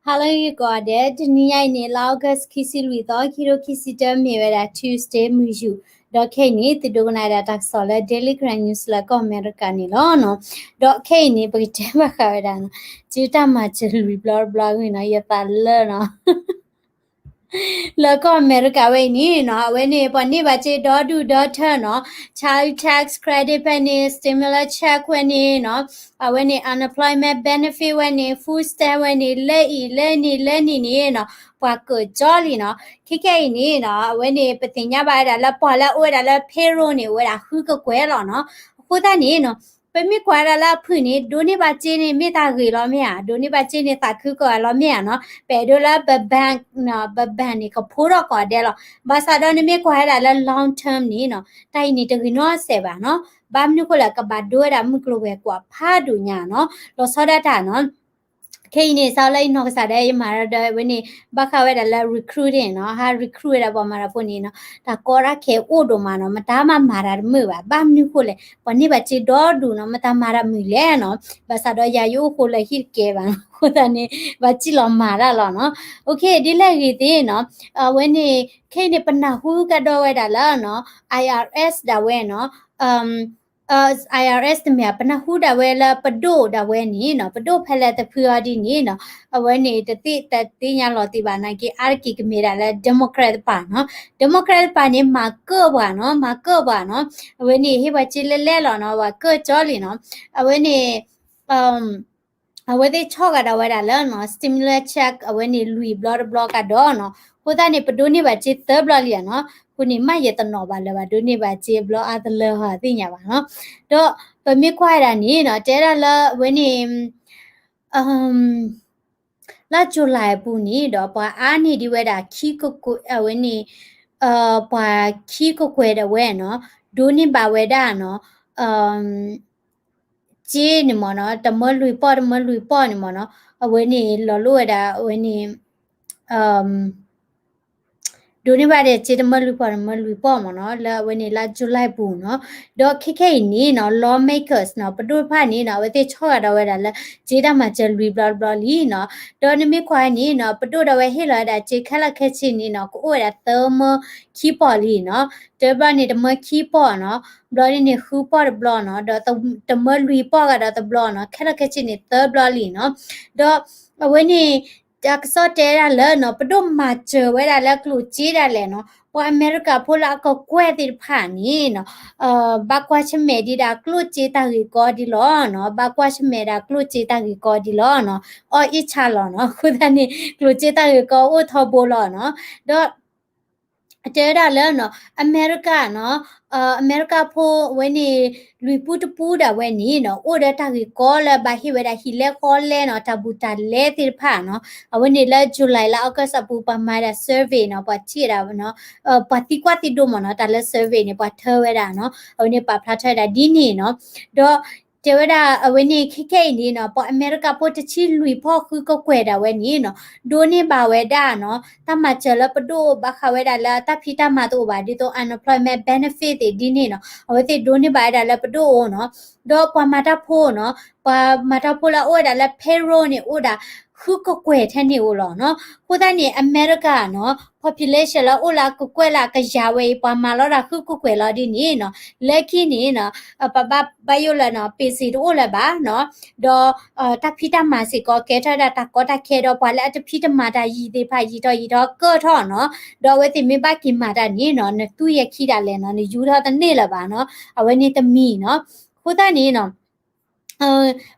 ဟါလၢဂ့ၤကိးဂၤဒဲး, တနံၤညါအံၤန့ၣ် လါ August ခံဆံလွံၢ်သီ ခံကထိခံဆံတၢ မ့ၢ်ဝဲဒၣ် Tuesday မုၢ်ယူာ်, ဒီးခဲအံၤန့ၣ် သုဒိကနၣ်ဝဲဒၣ်တၢ်ကစီၣ်လၢ Daily Karen News လၢကီၢ်အမဲရကၤန့ၣ်လီၤနီၤ. ဒီးခဲအံၤန့ၣ် ပကတဲဘၣ်ဃးဝဲဒၣ်နီၤ, စ့တၢ်မၤစၢၤလွံၢ်ဘျီတဘျီအဂ့ၢ်နီၤ, ယသးလၢနီၤ လၢကီၢ်အမဲရကၤဝဲအံၤန့ၣ်နီၤ, အဝဲန့ၣ် ပှၤန့ၢ်ဘၣ်စ့ဒီဒူၣ်ဒီထၢနီၤ, Child Tax Credit ဖဲန့ၣ်, Stimulus Check ဝဲန့ၣ်နီၤ, အဝဲန့ၣ် Unemployment Benefit ဝဲန့ၣ်, Food Stamp ဝဲန့ၣ်, လၢအံၤလၢနံၤလၢနံၤန့ၣ်နီၤ, ပှၤကၢၢ်ကၠီလံနီၤ. ခဲခဲအံၤန့ၣ်နီၤ, အဝဲန့ၣ် ပသ့ၣ်ညါဘၣ်ဝဲဒၣ်လၢပှၤလၢအအိၣ်ဝဲဒၣ်လၢ payroll န့ၣ် အိၣ်ဝဲဒၣ်ဃုကကွဲၢ်လီၤနီၤ. အဃိသတးန့ၣ်နီၤ, ပမ့ၢ်ကွၢ်ဝဲဒၣ်လၢအဖုၣ်န့ၣ် ဒိးန့ၢ်ဘၣ်စ့န့ၣ် မ့ၢ်တၢ်ဂ့ၤလီၤမ့ၢ်ဧါ, ဒိးန့ၢ်ဘၣ်စ့န့ၣ် သးခုကီၢ်ဂၤလီၤမ့ၢ်ဧါနီၤ. ပအဲၣ်ဒိးလၢပ bank နီၤ, ပ bank န့ၣ် ကဖိထီၣ်ကိးဂၤဒဲးလီၤ. ဘၣ်ဆၣ်ဒီးနမ့ၢ်ကွၢ်ဝဲဒၣ်လၢ long term န့ၣ်နီၤ, တၢ်အံၤန့ၣ်တဂ့ၤနီတစဲးဘၣ်နီၤ. ဘၣ်မနုၤအဃိလဲၣ်, ကဘၣ်ဒိဝဲဒၣ်မုၢ်ကျိၤဝဲၤကွာ်ဖးဒိၣ်ညါနီၤ, လီၤဆီဒၣ်တၢ်နီၤ. ခဲအံၤန့ၣ် စးလၢယနီၢ်ကစၢ်ဒီး ယမၤဒီးအဝဲန့ၣ် ဘၣ်ဃးဝဲဒၣ်လၢ recruiting နီၤ, ဟး recruit ဝဲဒၣ်ပှၤမၤတၢ်ဖိန့ၣ်နီၤ, တၢ်ကီတၢ်ခဲအိၣ်ဒိၣ်မးနီၤ, မတၤမၤမၤတၢ်တမုာ်ဘၣ်. ဘၣ်မနုၤအဃိလဲၣ်, ပှၤန့ၢ်ဘၣ်စ့ဒီဒူၣ်နီၤ, မတၤမၤတၢ်မုာ်လဲၣ်နီၤ. ဘၣ်ဆၣ်ဒီးယၤယအိၣ်ဃိလၢဟံၣ်တကဲဘၣ်နီၤ, အဃိသတးန့ၣ် ဘၣ်စံၣ်လီၤမၤတၢ်လီၤနီၤ. အ ဒ်လဲၣ်ဂ့ၤသ့ၣ်နီၤ, အဝဲန့ၣ် ခဲအံၤန့ၣ် ပနၢ်ဟူကဒီးဝဲဒၣ်လၢနီၤ, IRS ဒၣ်ဝဲနီၤ, IRS တမ့ၢ် ပနၢ်ဟူဒၣ်ဝဲလၢပဒိၣ်ဒၣ်ဝဲန့ၣ်နီၤ, ပဒိၣ်ဖဲလဲၣ်တဖုအီၤဒ်န့ၣ်နီၤ, အဝဲန့ၣ် တသ့ၣ်ညါလီၤသ့ဘၣ်နာ်က့ အါတက့ၢ်ကမ့ၢ်ဒၣ်လၢ Democrat တပၤနီၤ. Democrat တပၤန့ၣ် မၤကၢၢ်ပှၤနီၤ, မၤကၢၢ်ပှၤနီၤ. အဝဲန့ၣ် ဟ့ၣ်ပှၤစ့လဲလဲလီၤနီၤ, ပှၤကၢၢ်ကၠီလံနီၤ. အဝဲန့ၣ် အဝဲသ့ၣ်ဆီၣ်ဂၤဒၣ်ဝဲဒၣ်လၢနီၤ, stimulus check အဝဲန့ၣ်လွံၢ်ဘျီတဘျီကဒီးနီၤ. အဃိသတးန့ၣ် ပဒိးန့ၢ်ဘၣ်စ့သၢဘျီလံနီၤ. အဃိန့ၣ် မ့ၢ်ယတနီၣ်ဘၣ်လၢၤဘၣ်, ဒိးန့ၢ်ဘၣ်စ့အဘျီအါတလၢဟီသ့ၣ်ညါဘၣ်နီၤ. ဒီးပမ့ၢ်ကွၢ်ဝဲဒၣ်န့ၣ်နီၤ, တဲဒၣ်လၢအဝဲန့ၣ် လါ July အပူၤန့ၣ်ဒီး ပှၤအါန့ၢ်ဒံးဝဲဒၣ်ခံကကွဲၢ်, အဝဲန့ၣ် ပှၤခံကကွဲၢ်ဒၣ်ဝဲနီၤ, ဒိးန့ၢ်ဘၣ်ဝဲဒၣ်နီၤ, စ့န့ၣ်မ့ၢ်နီၤ, တမၢလွံၢ်ပီၢ် တမၢလွံၢ်ပီၢ်န့ၣ်မ့ၢ်နီၤ, အဝဲန့ၣ်လီၤလိၣ်ဝဲဒၣ် အဝဲန့ၣ် ဒိးန့ၢ်ဘၣ်ဒၣ်စ့တမၢလွံၢ်ပီၢ် တမၢလွံၢ်ပီၢ်မ့ၢ်နီၤ, လၢအဝဲန့ၣ်လါ July ပူၤနီၤ. ဒီးခဲခဲအံၤန့ၣ်နီၤ, lawmakers နီၤ, ပဒိၣ်တဖၣ်န့ၣ်နီၤ, အဝဲသ့ၣ်ဆီၣ်ဂၤဒၣ်ဝဲဒၣ်လၢ စ့တၢ်မၤစၢၤလွံၢ်ဘျီတဘျီလံနီၤ. ဒီးနမ့ၢ်ကွၢ်န့ၣ်နီၤ, ပဒိၣ်ဒၣ်ဝဲဟ့ၣ်လီၤဝဲဒၣ်စ့ခဲလၢာ်ခဲဆ့န့ၣ်နီၤ, ကအိၣ်ဝဲဒၣ်သၢမၢခံပီၢ်လံနီၤ. တဘျီန့ၣ်တမၢခံပီၢ်နီၤ, ဘျီဒ်န့ၣ်ဃုပီၢ်တဘျီနီၤ, ဒီးတမၢလွံၢ်ပီၢ်ဂၤဒီးတဘျီနီၤ, ခဲလၢာ်ခဲဆ့န့ၣ်သၢဘျီလံနီၤ. ဒီးအဝဲန့ၣ် တၢ်ကစီၣ်တဲဒၣ်လၢနီၤ, ပဒိၣ်မၤစၢၤဝဲဒၣ်လၢကျိၣ်စ့ဒၣ်လဲာ်နီၤ, ပှၤအမဲရကၤဖိလၢအကကွဲၢ်သ့ၣ်တဖၣ်န့ၣ်နီၤ, ဘၣ်ကွၢ်ဆၢၣ်မဲာ်ဒံးဒၣ်ကျိၣ်စ့တၢ်ဂ့ၢ်ကီဒ်လီၤနီၤ, ဘၣ်ကွၢ်ဆၢၣ်မဲာ်ဒၣ်ကျိၣ်စ့တၢ်ဂ့ၢ်ကီဒ်လီၤနီၤ, အီၣ်အ့ၣ်ဆါလီၤနီၤ. အဃိသတးန့ၣ် ကျိၣ်စ့တၢ်ဂ့ၢ်ကီအိၣ်ထီဘိလီၤနီၤ. ဒီး တဲဝဲဒၣ်လၢနီၤ, အမဲရကၤနီၤ, အမဲရကၤဖိဝဲန့ၣ် လွံၢ်ပူတပူဒၣ်ဝဲန့ၣ်နီၤ, အိၣ်ဒီးတၢ်ဂ့ၢ်ကီလၢဘၣ်ဟ့ၣ်ဝဲဒၣ်ဟံၣ်လဲဃီလဲနီၤ, တၢ်ဘူးတၢ်လဲသ့ၣ်တဖၣ်နီၤ. အဝဲန့ၣ်လၢ July လါ August အပူၤ ပှၤမၤဒၣ် survey နီၤ, ပှၤထံၣ်ဝဲဒၣ်နီၤ, ပှၤသံကွၢ်သံဒိၣ်မ့ၢ်နီၤ, တၢ်လၢ survey န့ၣ် ပှၤထၢဝဲဒၣ်နီၤ, အဝဲန့ၣ်ပာ်ဖျါထီၣ်ဝဲဒၣ်ဒ်န့ၣ်နီၤ. ဒီး တဲဝဲဒၣ်အဝဲန့ၣ် ခဲခဲအံၤန့ၣ်နီၤ, ပှၤအမဲရကၤဖိတဆံလွံၢ်ပီၢ်ဃုကကွဲၢ်ဒၣ်ဝဲန့ၣ်နီၤ, ဒိးန့ၢ်ဘၣ်ဝဲဒၣ်နီၤ, တၢ်မၤစၢၤလၢပဒိၣ်ဘၣ်ဃးဝဲဒၣ်လၢတၢ်ဖံးတၢ်မၤတအိၣ်ဘၣ်, ဒ်သိး unemployment benefit သ့ၣ်ဒ်န့ၣ်နီၤ, အဝဲသ့ၣ်ဒိးန့ၢ်ဘၣ်ဝဲဒၣ်လၢပဒိၣ်အအိၣ်နီၤ. ဒီးပှၤမၤတၢ်ဖိနီၤ, ပှၤမၤတၢ်ဖိလၢအအိၣ်ဝဲဒၣ်လၢ payroll န့ၣ် အိၣ်ဒၣ်ဃုကကွဲၢ်ထဲန့ၣ်အိၣ်လီၤနီၤ. အဃိသတးန့ၣ် အမဲရကၤနီၤ, population လၢအအိၣ်လၢအကကွဲၢ်လၢအကယၤဝဲအံၤ ပှၤမၤလီၤဒၣ်ဃုကကွဲၢ်လီၤဒ်န့ၣ်နီၤ, လၢခံန့ၣ်နီၤ, ပဘၣ်ဘၣ်ယိၣ်လၢနီၤ, ပ့ၢ်စ့ၣ်တအိၣ်လၢၤဘၣ်နီၤ, ဒီး တၢ်ဖံးတၢ်မၤစ့ၢ်ကီး ကဲထီၣ်ဝဲဒၣ်တၢ်ကီတၢ်ခဲဒီး ပှၤလၢအတဖံးတမၤတၢ်ယံာ်သ့ၣ်တဖၣ် ယံာ်ထီၣ်ယံာ်ထီၣ်ကၢၢ်ထီၣ်နီၤ, ဒီးအဝဲသ့ၣ်မ့ၢ်ဘၣ်က့ၤမၤတၢ်န့ၣ်နီၤ, နသူၣ်ယဲၢ်ခံဒၣ်လဲာ်နီၤ, နယူထီၣ်တန့ၢ်လၢၤဘၣ်နီၤ, အဝဲန့ၣ်တမံၤနီၤ. အဃိသတးန့ၣ်နီၤ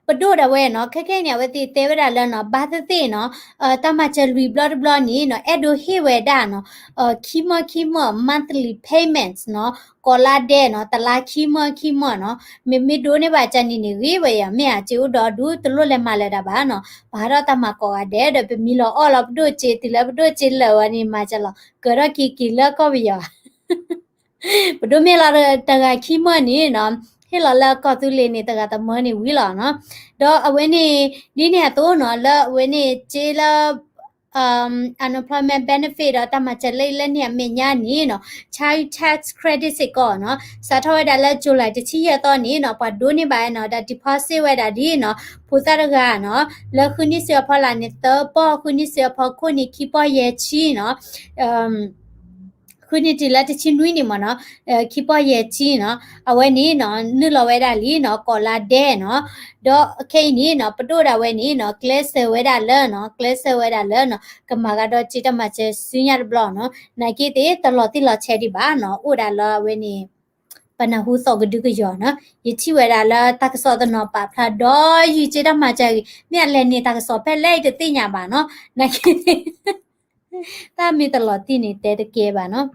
ပဒိၣ်ဒၣ်ဝဲနီၤ, ခဲခဲအံၤန့ၣ် အဝဲသ့ၣ်တဲဝဲဒၣ်လၢနီၤ, ဘၣ်သ့ၣ်သ့ၣ်နီၤ, တၢ်မၤစၢၤလွံၢ်ဘျီတဘျီန့ၣ်နီၤ, အဲၣ်ဒိးဟ့ၣ်ဝဲဒၣ်နီၤ, ခံမၢခံမၢ monthly payments နီၤ, ကိးလါဒဲးနီၤ, တလါခံမၢခံမၢနီၤ. မ့မ့ၢ်ဒိးန့ၢ်ဘၣ်ကန့ၣ်န့ၣ် ဂ့ၤဝဲယၤ, မ့ၢ်ဧါ, စ့အိၣ်ဒီးဒူ တလိၣ်လဲၤမၤလၢၤဒၣ်ဘၣ်နီၤ. ပဟးထီၣ်တၢ်မၤကိးဂၤဒဲးဒီး ပမံလီၤအီၣ်လီၤပဒိၣ်စ့, တုၤလၢပဒိၣ်စ့လၢာ်ဝဲန့ၣ် မၤစၢၤလီၤ, ကၢၤထီၣ်က့ၤက့ၤလၢကီၢ်ပယီၤ ပဒိၣ်မ့ၢ်လီၤတဂၤခံမၢန့ၣ်နီၤ, ဟ့ၣ်လီၤလၢကီၢ်သူလ့ၤန့ၣ် တဂၤတမၢန့ၣ်ဝံၤလီၤနီၤ. ဒီးအဝဲန့ၣ် ဒ်န့ၣ်အသိးနီၤ, လၢအဝဲန့ၣ် စ့လၢ unemployment benefit ဒီးတၢ်မၤစၢၤလၢအံၤလၢန့ၣ်အမဲာ်ညါန့ၣ်နီၤ child tax credit စ့ၢ်ကီးနီၤ စးထီၣ်ဝဲဒၣ်လၢ July တဆံယဲၢ်သီန့ၣ်နီၤ ပှၤဒိးန့ၢ်ဘၣ်နီၤ ဒီး deposit ဝဲဒၣ်ဒ်နီၤ ဖိသၣ်တဂၤနီၤ လၢဃုနံၣ်စုအဖီလာ်န့ၣ် သၢပီၢ် ဃုနံၣ်စုအဖီခိၣ်န့ၣ် ခံပီၢ်ယဲၢ်ဆံနီၤ ဃုနံၣ်တုၤလၢတဆံနွံန့ၣ်မ့ၢ်နီၤ ခံပီၢ်ယဲၢ်ဆံနီၤ အဝဲန့ၣ်နီၤ နုာ်လီၤဝဲဒၣ်လံနီၤ ကိးလါဒဲးနီၤ ဒီးခဲအံၤန့ၣ်နီၤ ပဒိၣ်ဒၣ်ဝဲန့ၣ်နီၤ ကျဲးစၢးဝဲဒၣ်လၢနီၤ ကျဲးစၢးဝဲဒၣ်လၢနီၤ ကမၤဂၤဒီးစ့တၢ်မၤစၢၤဆူညါတဘျီနီၤ နာ်က့သ့ၣ်တလီၤတံၢ်လီၤဆဲးဒံးဘၣ်နီၤ အိၣ်ဒၣ်လၢအဝဲန့ၣ် ပနၢ်ဟူသီၣ်ကဒုကယီၤနီၤ ယထံၣ်ဝဲဒၣ်လၢတၢ်ကစီၣ်တနီၤပာ်ဖျါဒီးယံာ်စ့တၢ်မၤစၢၤဂ့ၤ မ့ၢ်အလဲၤန့ၣ်တၢ်ကစီၣ်ဖဲလဲၣ်အံၤတသ့ၣ်ညါဘၣ်နီၤ နာ်က့သ့ၣ် တၢ်မ့ၢ်တလီၤတံၢ်န့ၣ် တဲတကဲဘၣ်နီၤ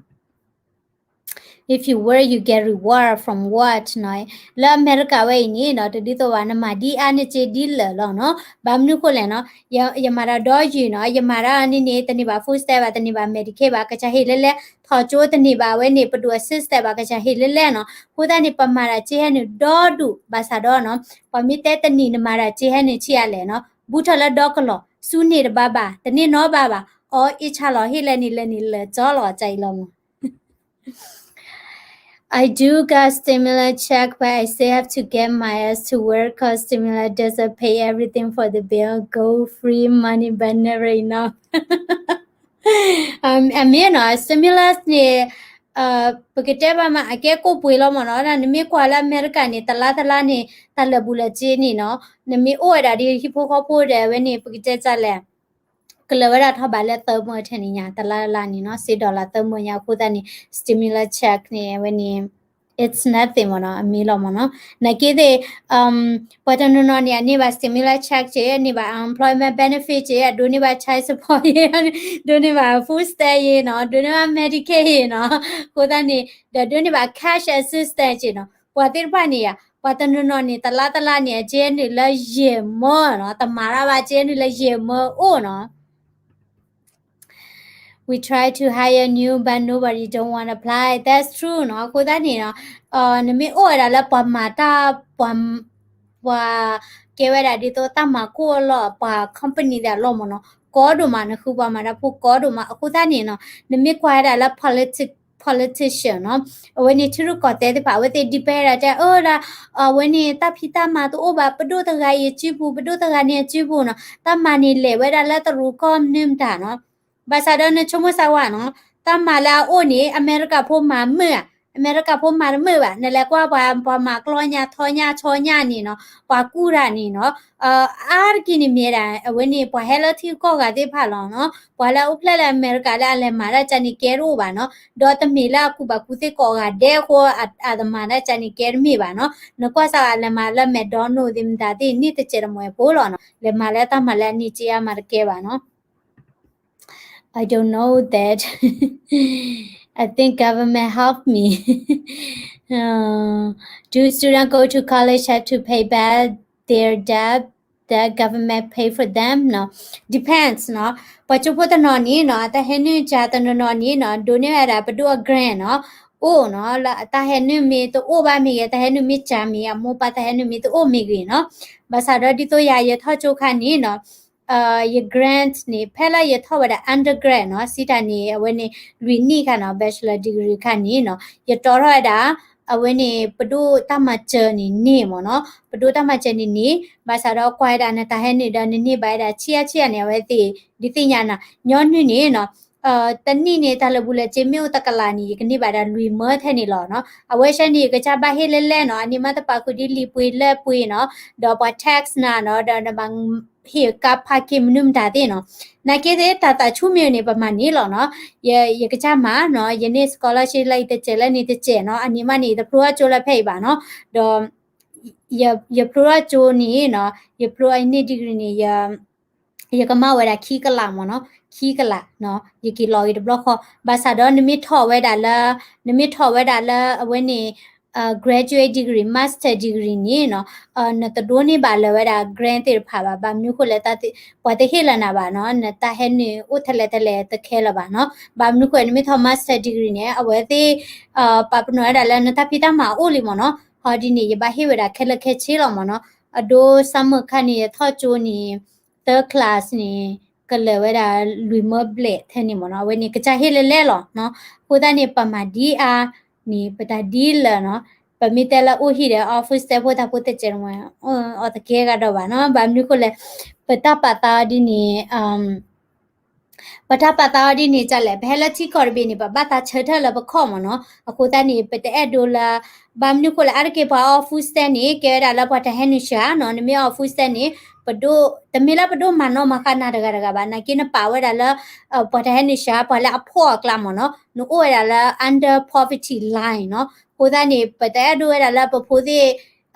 If you work, you get reward from what နီၤ လၢအမဲရကၤဝဲအံၤန့ၣ်နီၤ တဒ်သိးဘၣ် နမၤဒ်အါန့ၢ်စ့ဒ်လၢာ်လီၤနီၤ ဘၣ်မနုၤဃိလဲၣ်နီၤ ယမၤတၢ်ဒီယုၢ်နီၤ ယမၤတၢ်န့ၣ်န့ၣ် တန့ၢ်ဘၣ် food stamp ဘၣ် တန့ၢ်ဘၣ် Medicaid ဘၣ် ကစၢ်ဟ့ၣ်လဲလဲ ထီၣ်ကၠိတန့ၢ်ဘၣ် အဝဲန့ၣ် ပဒိၣ် assistance ဘၣ် ကစၢ်ဟ့ၣ်လဲလဲနီၤ အဃိသတးန့ၣ် ပမၤတၢ်စ့ဟဲနုာ်ဒီဒူၣ် ဘၣ်ဆၣ်ဒီးနီၤ ပှၤမ့ၢ်တဲတနံၣ်နမၤတၢ်စ့ဟဲနုာ်ဆံးအါလဲၣ်နီၤ ဘူးထီၣ်လၢဒီကလီၢ် စူန့ၢ်တဘၣ်ဘၣ် တန့ၢ်နီဘၣ်ဘၣ် အီအ့ၣ်ဆါလီၤ ဟ့ၣ်လၢန့ၣ်လၢန့ၣ်လၢာ်ကၠီလီၤ ကစၢ်အံၤလီၤမး I do got stimulus check, but I still have to get my ass to work 'cause stimulus doesn't pay everything for the bill. Go free money, but never enough. အမ့ၢ်နီၤ stimulus န့ၣ် ပကတဲဘၣ်မး အကဲကိၣ်ပှ့ၤလီၤမ့ၢ်နီၤ နမ့ၢ်ကွၢ်လၢအမဲရကၤန့ၣ် တလါတလါန့ၣ် တၢ်လၢာ်ဘူၣ်လၢာ်စ့န့ၣ်နီၤ နမ့ၢ်အိၣ်ဝဲဒၣ်ဒီးဟံၣ်ဖိဃီဖိဒီး အဝဲန့ၣ် ပကတဲဒ်လဲၣ် ကလၢာ်ဝဲဒၣ်ထီၣ်ဘးလၢသၢမၢထဲန့ၣ်ညါ တလါတလါန့ၣ်နီၤ စ့ dollar သၢမၢညါအဃိသတးန့ၣ် stimulus check န့ၣ် အဝဲန့ၣ် it's nothing မ့ၢ်နီၤ အမ့ၢ်လီၤမ့ၢ်နီၤ နာ်က့သ့ၣ် ပှၤတနီၤနီၤန့ၣ် အန့ၢ်ဘၣ် stimulus check က့ အန့ၢ်ဘၣ် unemployment benefit က့ အဒိးန့ၢ်ဘၣ် child support ယ့ ဒိးန့ၢ်ဘၣ် food stamp ယ့နီၤ ဒိးန့ၢ်ဘၣ် Medicaid ယ့နီၤ အဃိသတးန့ၣ် ဒီးဒိးန့ၢ်ဘၣ် cash assistance က့နီၤ ပှၤသ့ၣ်တဖၣ်န့ၣ်ယါ ပှၤတနီၤနီၤန့ၣ် တလါတလါန့ၣ် အစ့နုာ်လၢယဲၢ်မၢနီၤ တမၤတၢ်ဘၣ် အစ့နုာ်လၢယဲၢ်မၢအိၣ်နီၤ We try to hire new, but nobody don't want apply. That's true နီၤ အဃိသတးန့ၣ်နီၤ နမ့ၢ်အိၣ်ဝဲဒၣ်လၢပှၤမၤတၢ် ပှၤ ပှၤကဲဝဲဒၣ်ဒ်သိးတၢ်မၤကိၢ်အလီၢ် ပှၤ company သ့ၣ်အလီၢ်မ့ၢ်နီၤ ကီဒိၣ်မး နဃုပှၤမၤတၢ်ဖိကီဒိၣ်မး အဃိသတးန့ၣ်နီၤ နမ့ၢ်ကွၢ်ဝဲဒၣ်လၢ politician နီၤ အဝဲန့ၣ်ထံရူၢ်ကီၢ်သဲးသ့ၣ်တဖၣ် အဝဲသ့ၣ် debate ဒၣ်တဲ အၢဒၣ် အဝဲန့ၣ်တၢ်ဖံးတၢ်မၤတအိၣ်ဘၣ် ပဒိၣ်တဂၤအံၤအစုပူၤ ပဒိၣ်တဂၤန့ၣ်အစုပူၤနီၤ တၢ်မၤန့ၣ်လဲၤဝဲဒၣ်လၢတရူးကီၢ်မနုၤမတၤနီၤ ဘၣ်ဆၣ်ဒီးနဆိကမိၣ်စၢ်ဝဲနီၤ တၢ်မၤလၢအအိၣ်န့ၣ် အမဲရကၤဖိမၤမုာ်ဧါ အမဲရကၤဖိမၤတမုာ်ဘၣ် နလဲၤကွၢ်ပှၤ ပှၤမၤကျီညါထီညါဆီညါန့ၣ်နီၤ ပှၤကူၣ်တၢ်န့ၣ်နီၤ အါတက့ၢ်န့ၣ်မ့ၢ်ဒၣ် အဝဲန့ၣ် ပှၤဟဲလၢထံကီၢ်ဂၤသ့ၣ်တဖၣ်လီၤနီၤ ပှၤလၢအအိၣ်ဖျဲၣ်လၢအမဲရကၤလၢအလဲၤမၤတၢ်ကန့ၣ်ကဲတအိၣ်ဘၣ်နီၤ ဒီးတမ့ၢ်လၢအကူၣ်ဘၣ်ကူၣ်သ့ကိးဂၤဒဲးအဃိ အတမၤတၢ်ကန့ၣ်ကဲတမ့ၢ်ဘၣ်နီၤ နကွၢ်စၢ်အလဲၤမၤလၢ McDonald သ့ၣ်မတၤသ့ၣ် န့ၢ်တစဲးတမှဲၤဖိလီၤနီၤ လဲၤမၤလၢတၢ်မၤလၢအန့ၢ်က့အါမးတကဲဘၣ်နီၤ I don't know that. I think government help me. Do students go to college have to pay back their debt that government pay for them? No. Depends နီၤ ပှၤကၠိဖိတနီၤန့ၣ်နီၤ အတၢ်ဟဲနုာ်ကၢ်တနီၤနီၤန့ၣ်နီၤ ဒိးန့ၢ်ဝဲဒၣ်ပဒိၣ်အ grant နီၤ အိၣ်နီၤ လၢအတၢ်ဟဲနုာ်မ့ၢ်တအိၣ်ဘၣ်မ့ၢ်ဂ့ၤ တၢ်ဟဲနုာ်မ့ၢ်ကၢ်မ့ၢ်ဂ့ၤ အမိၢ်ပၢ်တၢ်ဟဲနုာ်မ့ၢ်တအိၣ်မ့ၢ်ဂ့ၤနီၤ ဘၣ်ဆၣ်ဒီးဒ်သိးယၤယထီၣ်ကၠိခါန့ၣ်နီၤ ယ grant န့ၣ် ဖဲလၢယထီၣ်ဝဲဒၣ် undergrad နီၤ စံးတၢ်န့ၣ် အဝဲန့ၣ် လွံၢ်နံၣ်ခါနီၤ bachelor degree ခါန့ၣ်နီၤ ယတီထီၣ်ဝဲဒၣ် အဝဲန့ၣ် ပဒိၣ်တၢ်မၤစၢၤန့ၣ်န့ၢ်မ့ၢ်နီၤ ပဒိၣ်တၢ်မၤစၢၤန့ၣ်န့ၢ် ဘၣ်ဆၣ်ဒီးကွၢ်ဝဲဒၣ်နတၢ်ဟဲနုာ်ဒီးနန့ၢ်ဘၣ်ဝဲဒၣ်ဆံးအါဆံးအါန့ၣ် အဝဲသ့ၣ် ဒုးသ့ၣ်ညါနၤ ညီနုၢ်န့ၣ်နီၤ တနံၣ်န့ၣ် တၢ်လၢာ်ဘူၣ်လၢာ်စ့မ့ၢ်အိၣ်တကလးန့ၣ် ယကန့ၢ်ဘၣ်ဒၣ်လွံၢ်မၢထဲန့ၣ်လီၤနီၤ အဝဲဆဲန့ၣ် ယကစၢ်ဘၣ်ဟ့ၣ်လဲလဲနီၤ အန့ၣ်မ့ၢ်တပာ်ဃုာ်ဒ်လံာ်ပှ့ၤလၢပှ့ၤနီၤ ဒီးပှၤ tax နၤနီၤ ဒီးနဘၣ်ဟ့ၣ်ကါဖးက့ၤမနုၤမတၤသ့ၣ်နီၤ နာ်က့သ့ၣ်တၢ်သးဆူၣ်မ့ၢ်န့ၣ် ပမၤန့ၢ်လီၤနီၤ ယကစၢ်မၤနီၤ ယန့ၢ် scholarship လၢအံၤတစဲးလၢန့ၣ်တစဲးနီၤ အန့ၣ်မးန့ၣ် ယတဖျိထီၣ်ကၠိလၢဖဲအံၤဘၣ်နီၤ ဒီး ယဖျိထီၣ်ကၠိန့ၣ်နီၤ ယဖျိအန့ၢ် degree န့ၣ် ယကမၢဝဲဒၣ်ခံကလးမ့ၢ်နီၤ ခံကလးနီၤ ယက့ၤလီၤဂ့ၤတဘျီဃီ ဘၣ်ဆၣ်ဒီးနမ့ၢ်ထီၣ်ဝဲဒၣ်လၢ နမ့ၢ်ထီၣ်ဝဲဒၣ်လၢအဝဲန့ၣ် graduate degree master degree န့ၣ်နီၤ နတဒိးန့ၢ်ဘၣ်လၢၤဝဲဒၣ် grant သ့ၣ်တဖၣ်ဘၣ် ဘၣ်မနုၤဃိလဲၣ် ပှၤတဟ့ၣ်လၢၤနၤဘၣ်နီၤ နတၢ်ဟဲနုာ်အိၣ်ထဲလဲၣ်ထဲလဲၣ်တခဲလၢာ်ဘၣ်နီၤ ဘၣ်မနုၤဃိနမ့ၢ်ထီၣ် master degree န့ၣ် အဝဲသ့ၣ် ပာ်ပနီၣ်ဝဲဒၣ်လၢနတၢ်ဖံးတၢ်မၤအိၣ်လံမ့ၢ်နီၤ ဟီဒ်န့ၣ် ယဘၣ်ဟ့ၣ်ဝဲဒၣ်ခဲလၢာ်ခဲဆ့လီၤမ့ၢ်နီၤ အဒိ summer ခါန့ၣ် ယထီၣ်ကၠိန့ၣ် third class န့ၣ် ကလၢၤဝဲဒၣ်လွံၢ်မၢဘျဲၣ်ထဲန့ၣ်မ့ၢ်နီၤ, အဝဲန့ၣ်ကစၢ်ဟ့ၣ်လၢလဲၣ်လီၤနီၤ. အဃိသတးန့ၣ် ပမၤဒ်အါန့ၣ် ပတၢ်ဒ်လၢာ်နီၤ, ပမ့ၢ်တဲလၢအိၣ်ဟံၣ်ဒီး အီၣ် food stamp ဖိတၢ်ဖိတစဲးန့ၣ် အီၣ်တကဲဂၤဒီးဘၣ်နီၤ. ဘၣ်မနုၤဃိလဲၣ်, ပတၢ်ပာ်သးအီၤဒ်န့ၣ် ပတၢ်ပာ်သးအီၤဒ်န့ၣ် ကလဲၣ်, ပဟဲလၢထံကီၢ်တဘ့ၣ်န့ၣ် ပဘၣ်သးဆၢထၢၣ်လၢပခီၣ်မ့ၢ်နီၤ. အဃိသတးန့ၣ် ပတအဲၣ်ဒိးလၢ ဘၣ်မနုၤဃိလဲၣ်, အါတက့ၢ်ပှၤအီၣ် food stamp န့ၣ် ကဲဝဲဒၣ်လၢပှၤတၢ်ဟဲနုာ်စှၤနီၤ. နမ့ၢ်အီၣ် food stamp န့ၣ် ပဒိၣ် တမ့ၢ်လၢပဒိၣ်မၤနီၣ်မၤဃါနၤတဂၤတဂၤဘၣ်, နာ်က့နပာ်ဝဲဒၣ်လၢ ပှၤတၢ်ဟဲနုာ်စှၤ ပှၤလၢအဖှီၣ်အကျါမ့ၢ်နီၤ, နအိၣ်ဝဲဒၣ်လၢ under poverty line နီၤ. အဃိသတးန့ၣ် ပတအဲၣ်ဒိးဝဲဒၣ်လၢပဖိသ့ၣ်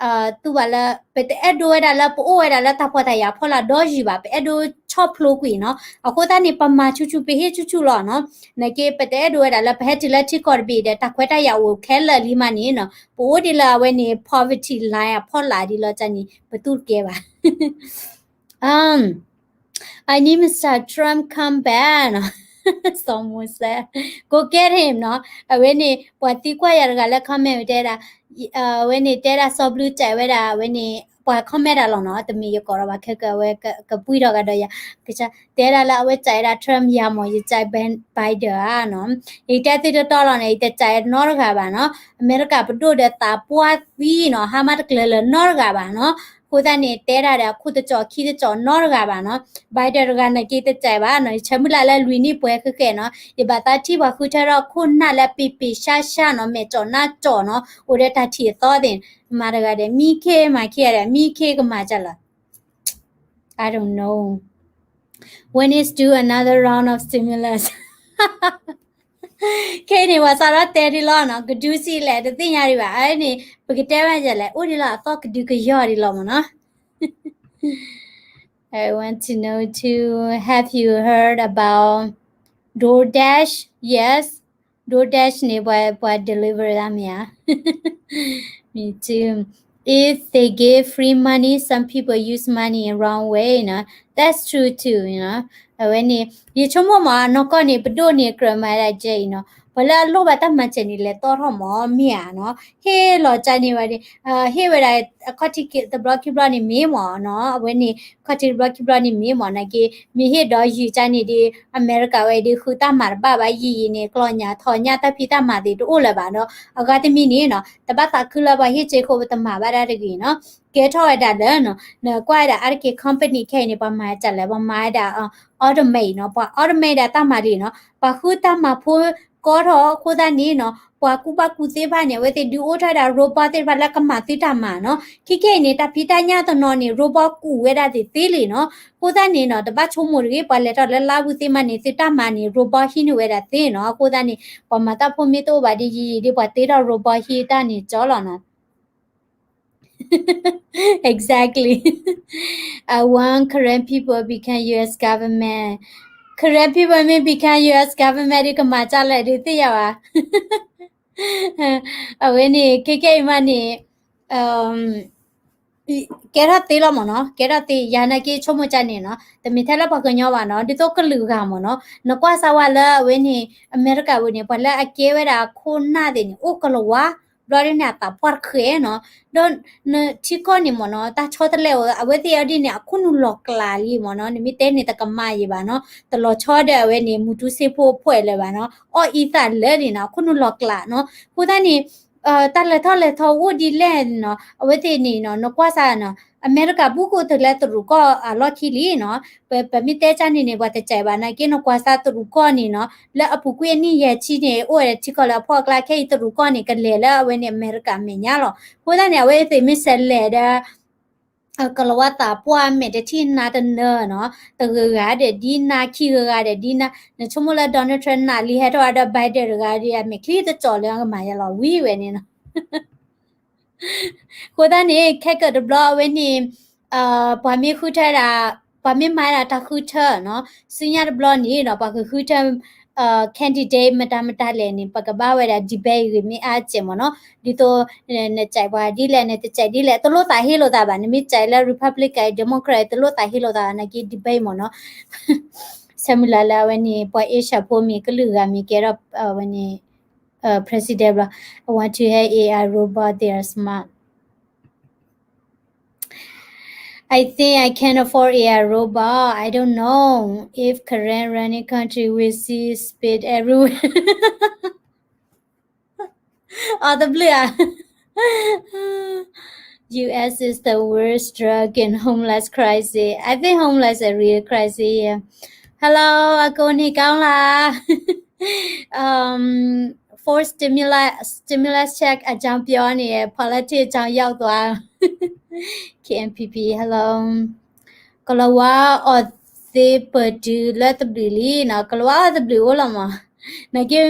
တူၢ်ဘၣ်လၢ ပတအဲၣ်ဒိးဝဲဒၣ်လၢပအိၣ်ဝဲဒၣ်လၢတၢ်ဖှီၣ်တၢ်ယာ်ဖီလာ်ဒီးယံာ်ဘၣ်, ပအဲၣ်ဒိးဆီၣ်ဖျိကွံာ်နီၤ. အဃိသတးန့ၣ် ပမၤဆူၣ်ဆူၣ် ပဟ့ၣ်ဆူၣ်ဆူၣ်လီၤနီၤ. နာ်က့ ပတအဲၣ်ဒိးဝဲဒၣ်လၢပဟဲတုၤလၢထံကီၢ်တဘ့ၣ်ဒီး တၢ်ခွဲးတၢ်ယာ်အိၣ်ခဲလၢာ်လံမးန့ၣ်နီၤ, ပအိၣ်ဒ်လၢအဝဲန့ၣ် poverty line အဖီလာ်ဒ်လီၤ. ကန့ၣ် ပတူၢ်တကဲဘၣ်. I need Mister Trump come back နီၤ. စီၤမိၤစဲး go get him နီၤ. အဝဲန့ၣ် ပှၤသံကွၢ်ယၤတဂၤလၢ comment တဲဒၣ် အဝဲန့ၣ်တဲဒၣ် စီၤဘျုးစံးဝဲဒၣ် အဝဲန့ၣ် ပှၤ comment တၢ်လီၤနီၤ, တမ့ၢ်ယကိးဒီးဘၣ်ခဲကၢ် အဝဲကပှံၢ်ထီၣ်ကဒီးယၤ, တဲဒၣ်လၢအဝဲစံးဝဲဒၣ် Trump ယၤမ့ၢ် ယစံး Biden ဧါနီၤ. ယတဲသုတတီလီၤန့ၣ် ယတစံးနီတဂၤဘၣ်နီၤ. အမဲရကၤပဒိၣ်ဒီးသးပှၢ်သံနီၤ, ဟါမၢ်တကျၢၤလၢၤနီတဂၤဘၣ်နီၤ. အဃိသတးန့ၣ် တဲဒၣ်ဒီးအခိၣ်တကၠီၣ်ခံတကၠီၣ်နီတဂၤဘၣ်နီၤ. Biden တဂၤနာ်က့တစံးဘၣ်နီၤ, ယဆၢမုၢ်လၢ်လၢလွံၢ်နံၣ်ပှဲၤဃဲဃဲနီၤ, ယဘၣ်သးထံၣ်ပှၤဃုထၢထီၣ်ခိၣ်နၢ်လၢပ့ၤပ့ၤရှါရှါနီၤ, မဲာ်ကၠီၣ်နါကၠီၣ်နီၤ, အိၣ်ဒီးတၢ်ထံၣ်အသီသ့ၣ်, မၤတဂၤဒီး မံခ့မၤခ့ဒီး မံခ့ကမၤကၢ်လီၤ. I don't know. When is due another round of stimulus? ခဲအံၤန့ၣ် ပှၤစးထီၣ်တဲဒ်လီၤနီၤ, ကဒုစံးလဲၣ် တသ့ၣ်ညါဒံးဘၣ်, အန့ၣ် ပကတဲဘၣ်ယဲလဲၣ်, အိၣ်ဒံးလီၤ အသီၣ်ကဒုကယီၢ်ဒံးလီၤမ့ၢ်နီၤ. I want to know too, have you heard about DoorDash? Yes, DoorDash န့ၣ် ပှၤ ပှၤ deliver တၢ်မ့ၢ်ဧါ. Me too. If they give free money, some people use money in wrong way, you know. That's true too, you know. အဝဲန့ၣ် ယဆိကမိၣ်မး နီၢ်ကီၢ်န့ၣ် ပဒိၣ်န့ၣ် ကြၢးမၤဒၣ်ကဲအံၤနီၤ, ပှၤလၢအလိၣ်ဘၣ်တၢ်မၤစၢၤန့ၣ် လဲၤတီထီၣ်မး မ့ၢ်ဧါနီၤ, ဟ့ၣ်လီၤကန့ၢ်ဝဲဒၣ်, ဟ့ၣ်ဝဲဒၣ် အခီၣ်ထံးတဘျီခံဘျီန့ၣ်မ့ၢ်မးနီၤ, အဝဲန့ၣ် အခီၣ်ထံးတဘျီခံဘျီန့ၣ်မ့ၢ်မး နာ်က့ မ့ၢ်ဟ့ၣ်ဒီးယံာ်ကန့ၢ်ဒ် အမဲရကၤဝဲဒ်ဃုတၢ်မၤတဘၣ်ဘၣ် ယံာ်ယံာ်န့ၣ် ကျီၢ်ညၣ်ထီၣ်ညၣ်တၢ်ဖံးတၢ်မၤသ့ၣ်တအိၣ်လၢၤဘၣ်ဒီး အဂၤတမံၤန့ၣ်နီၤ တဘၣ်သးခုလၢပှၤဟ့ၣ်စ့ခိၣ် ပတမၤဘၣ်ဒၣ်တဂ့ၤနီၤ, ကဲထီၣ်ဝဲဒၣ်လၢနီၤ, နကွၢ်ဝဲဒၣ်အါတက့ၢ် company ခဲအံၤန့ၣ် ပှၤမၤတၢ်လဲၣ်, ပှၤမၤဝဲဒၣ် automate နီၤ, ပှၤ automate ဒၣ်တၢ်မၤလံနီၤ, ပှၤဃုတၢ်မၤဖိကီထီၣ်အဃိသတးန့ၣ်နီၤ, ပှၤကူၣ်ဘၣ်ကူၣ်သ့တဖၣ်န့ၣ် အဝဲသ့ၣ်ဒုးအိၣ်ထီၣ်ဝဲဒၣ် robot သ့ၣ်တဖၣ်လၢကမၤသုတၢ်မၤနီၤ, ခဲခဲအံၤန့ၣ် တၢ်ဖံးတၢ်ညၣ်တနီၤန့ၣ် robot ကူၣ်ဝဲဒၣ်သ့ၣ်သ့လံနီၤ, အဃိသတးန့ၣ်နီၤ တဘၣ်ဆိကမိၣ်တဂ့ၤ, ပှၤလဲၤထီၣ်လၢလါပူၤသ့ၣ်မးန့ၣ် သုတၢ်မၤန့ၣ် robot ဟံးန့ၢ်ဝဲဒၣ်သ့နီၤ, အဃိသတးန့ၣ် ပှၤမၤတၢ်ဖိမ့ၢ်တအိၣ်ဘၣ်ဒီးယံာ်ယံာ်ဒီး ပှၤတ့ထီၣ် robot ဟံးတၢ်န့ၣ်ကၠီလီၤနီၤ. Exactly. I want Karen people become U S government. Karen people မ့ၢ် become U S government ဒီးကမၤကၢ်လဲၣ်ဒီးသ့ၣ်ညါဘၣ်. အဝဲန့ၣ် ခဲခဲအံၤမးန့ၣ် ကဲထီၣ်သ့လီၤမ့ၢ်နီၤ, ကဲထီၣ်သ့ ယၤနာ်က့ဆိကမိၣ်ကၢ်န့ၣ်နီၤ, တမ့ၢ်ထဲလၢပှၤကညီဘၣ်နီၤ, ဒ်သိးကလုာ်ဂၤမ့ၢ်နီၤ, နကွၢ်စၢ်ဝဲလၢအဝဲန့ၣ် အမဲရကၤဝဲန့ၣ် ပှၤလၢအကဲဝဲဒၣ်ခိၣ်နၢ်သ့ၣ်န့ၣ် အိၣ်ကလၤဝါ, ဘျီဒ်န့ၣ် အသးပှၢ်တဃဲနီၤ, ဒီးနထံကီၢ်န့ၣ်မ့ၢ်နီၤ, တၢ်ဆီတလဲအိၣ် အဝဲသ့ၣ်အဒ်န့ၣ် အခိၣ်နူာ်လီၤကျးလံမ့ၢ်နီၤ, နမ့ၢ်တဲန့ၣ်တကမၣ်ယံၤဘၣ်နီၤ, တလီၤဆီဒီးအဝဲန့ၣ် မူတူစ့ဖိဖှဲးလၢၤဘၣ်နီၤ, အီၣ်အံသၣ်လၢာ်န့ၣ်နီၤ, အခိၣ်နူာ်လီၤကျးနီၤ, အဃိသတးန့ၣ် တၢ်လဲၤထီၣ်လဲၤထီအိၣ်ဒ်လဲၣ်နီၤ, အဝဲသ့ၣ်န့ၣ်နီၤ နကွၢ်စၢ်နီၤ, အမဲရကၤဘူးကအိၣ်တုၤလၢတရူးကီၢ်အလီၢ်ခံလံနီၤ, ပမ့ၢ်တဲကၢ်န့ၣ်န့ၣ် ပှၤတစဲးဘၣ်နာ်က့ နကွၢ်စၢ်တရူးကီၢ်န့ၣ်နီၤ, လၢအပူၤကွံာ်အနံၣ်ယဲၢ်ဆံန့ၣ် အိၣ်ဝဲဒၣ်ထံကီၢ်လၢအဖှီၣ်အကျါခဲအံၤ တရူးကီၢ်န့ၣ် ကလဲၤလၢအဝဲန့ၣ်အမဲရကၤမဲာ်ညါလီၤ, အဃိသတးန့ၣ် အဝဲသ့ၣ်မ့ၢ်စဲးလဲၤဒီး ကလၤဝါသးပှၢ်မဲာ်တထံၣ်နါတနၢၤနီၤ, တဂၤဂၤဒီးဒ်နါ ခံဂၤဂၤဒီးဒ်နါ, နဆိကမိၣ်လၢ Donald Trump နးလံဟဲထီၣ်ဒီး Biden တဂၤဒီး အမဲာ်ချံတကၠီၣ်လၢကမၤယါလီၤဝံၤဝဲန့ၣ်နီၤ. အဃိသတးန့ၣ် ခဲကၢၣ်တဘျီအဝဲန့ၣ် ပှၤမ့ၢ်ဃုထၢဒၣ်, ပှၤမ့ၢ်မၤဒၣ်တၢ်ဃုထၢနီၤ, ဆူညါတဘျီန့ၣ်နီၤ ပှၤကဃုထၢ candidate မတၤမတၤလဲၣ်န့ၣ် ပကဘၣ်ဝဲဒၣ် debate ဂ့ၤမ့ၢ်အါစဲးမ့ၢ်နီၤ, ဒ်သိး နစံးပှၤဒ်လဲၣ် နတစံးဒ်လဲၣ် တလိၣ်သးဟ့လိာ်သးဘၣ်, နမ့ၢ်စံးလၢ Republican Democrat တလိၣ်သးဟ့လိာ်သးဘၣ်နာ်က့ debate မ့ၢ်နီၤ. ဆၢမုၢ်လၢ်လၢအဝဲန့ၣ် ပှၤအ့ရှၢၣ်ဖိမ့ၢ်ကလုာ်ဂၤမ့ၢ်ကဲထီၣ်အဝဲန့ၣ် president ဘျီ, I want to have A I robot, they are smart. I think I can afford A I robot. I don't know if Karen running country will see spit everywhere. အီၤတဘျုးဧါ. U S is the worst drug in homeless crisis. I think homeless a real crisis here. Hello, အကိးန့ၣ်ကောင်းလား. Um, fourth stimulus, stimulus check အကြောင်းပြောနေတယ်, politics အကြောင်းရောက်သွား. K N P P, hello. ကလၤဝါအီၣ်သ့ပတုၤလၢသဘျုးလံနီၤ, ကလၤဝါအီၣ်သဘျုးအိၣ်လီၤမး. နာ်က့ အ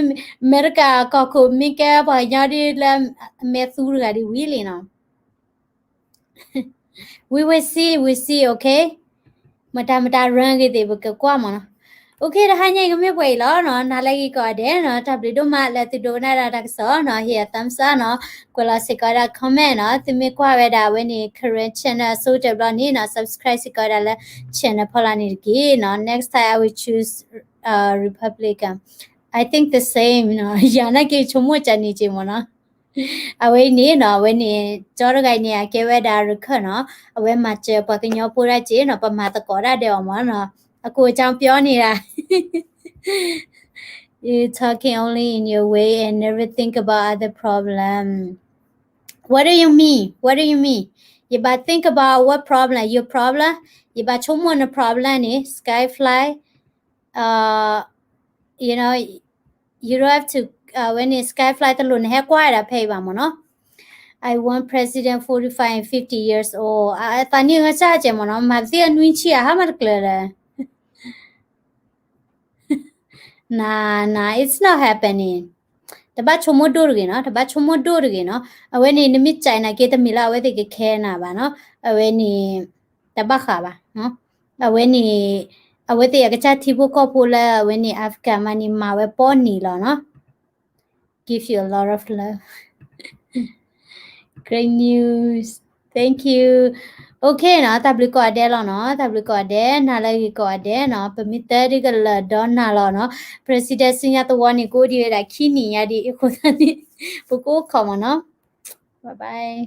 မဲရကၤကီၢ်ခိၣ်မ့ၢ်ကဲပှၤကညီဒ်လၢမဲသူတဂၤဒ်ဝံၤလံနီၤ. We will see, we see, okay? မတၤမတၤ run ဂ့ၤသ့ၣ် ပကကွၢ်မးနီၤ. Okay, တဟါညါအံၤကမ့ၢ်ပှဲၤအံၤလီၤနီၤ, နၤလၢဂ့ၤကိးဂၤဒဲးနီၤ, တၢ်ဘျုးဒိၣ်မးလၢသုဒိကနၣ်ဒၣ်တၢ်ကစီၣ်နီၤ, hit a thumbs up နီၤ, ကွဲးလီၤစ့ၢ်ကီးဒၣ် comment နီၤ, သုမ့ၢ်ကွၢ်ဝဲဒၣ်အဝဲန့ၣ် Karen channel အဆိကတၢၢ်ဘျီန့ၣ်နီၤ, subscribe စ့ၢ်ကီးဝဲဒၣ်လၢ channel ဖီလာ်န့ၣ်တက့ၢ်နီၤ, next time I will choose, uh, Republican. I think the same နီၤ, ယၤနာ်က့ဆိကမိၣ်ကန့ၣ်က့မးနီၤ. အဝဲအံၤန့ၣ်နီၤ, အဝဲန့ၣ် ကၠီတဂၤအံၤန့ၣ် အကဲဝဲဒၣ်ရခၢၣ်နီၤ, အဝဲမၤစၢၤပှၤကညီဖိဒၣ်က့နီၤ, ပမၤသကိးဒၣ်ဒီးအီၤမးနီၤ, အကိးအကြောင်းပြောနေတာ. You talking only in your way and never think about other problem. What do you mean? What do you mean? ယဘၣ် think about what problem? Your problem? ယဘၣ်ဆိကမိၣ်န problem န့ၣ် skyfly, uh, you know, you don't have to, uh, ဝဲန့ၣ် skyfly တလိၣ်နဟဲကွၢ်ဝဲဒၣ်ဖဲအံၤဘၣ်မးနီၤ. I want president forty-five and fifty years old. အသးနံၣ်အကစၢ်ကဲမးနီၤ, မၤသ့ၣ်အနွံဆံအဟါမးတကျၢၤလၢ Nah, nah, it's not happening. တဘၣ်ဆိကမိၣ်ဒိၣ်တဂ့ၤနီၤ, တဘၣ်ဆိကမိၣ်ဒိၣ်တဂ့ၤနီၤ. အဝဲန့ၣ် နမ့ၢ်ကဲနာ်က့တမ့ၢ်လၢအဝဲသ့ၣ်ကခဲနၤဘၣ်နီၤ. အဝဲန့ၣ် တဘၣ်ဃးဘၣ်နီၤ. အဝဲန့ၣ် အဝဲသ့ၣ်အကစၢ်ထံဖိကီၢ်ဖိလၢအဝဲန့ၣ် Africa မးန့ၣ် မၤဝဲပီနံၤလီၤနီၤ. Give you a lot of love. Great news. Thank you. Okay နီၤ, တၢ်ဘျုးကိးဂၤဒဲးလီၤနီၤ, တၢ်ဘျုးကိးဂၤဒဲး, နၤလၢဂ့ၤကိးဂၤဒဲးနီၤ, ပမ့ၢ်တဲဒ်ကလၢာ်ဒီးနၤလီၤနီၤ, President ဆူညါသဝီန့ၣ် ကအိၣ်ဒံးဝဲဒၣ်ခံနံၣ်ညါဒံးအဃိသတးန့ၣ် ပကအိၣ်ခိးမးနီၤ. Bye bye.